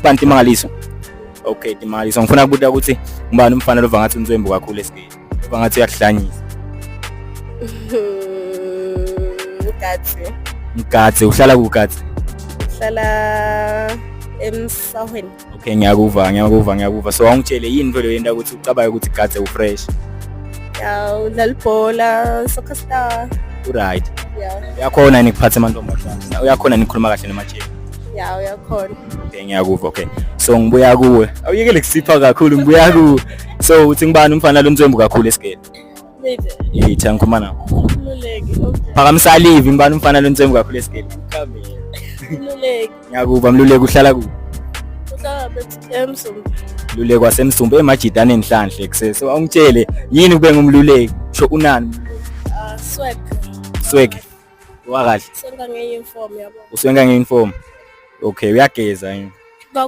Ngubani Timangaliso? Okay, Timangaliso. Ngifuna ukubuta ukuthi ngubani umfana lova ngathi unzwembu kakhulu esigeni. Lova ngathi uyakuhlanyisa. Mgadzi. Mgadzi, uhlala kugadzi? Uhlala emsahweni. Okay, ngiyakuva, ngiyakuva, ngiyakuva. So awungitshele yini into leyo yenta ukuthi ucabange ukuthi gadze ufresh? Ya, udlala ibhola, soccer star. Uright. Ya. Uyakhona yini kuphatha amantombazane? Uyakhona yini ukukhuluma kahle nomajeki? Ya, uyakhona. Okay, ngiyakuva. Okay. So ngibuya kuwe. Awuyekele kusipha kakhulu, ngibuya kuwe. So uthi ngibani umfana lontswembu kakhulu esigele? Mide. Yitha ngikhuluma nawe. Mluleki. Okay. Phakamisa live ngibani umfana lontswembu kakhulu esigele? Kamera. Mluleki. Ngiyakuva Mluleki uhlala kuphi? Uhlala bethi eMsumba. Mluleki waseMsumba emajida anenhlanhla ekusese. So awungitshele yini kube ngumluleki? Sho unani Mluleki? Ah, swag. Swag. Wakahle. Senka nge-uniform yabo. Uswenka nge-uniform. Okay, uyageza yini?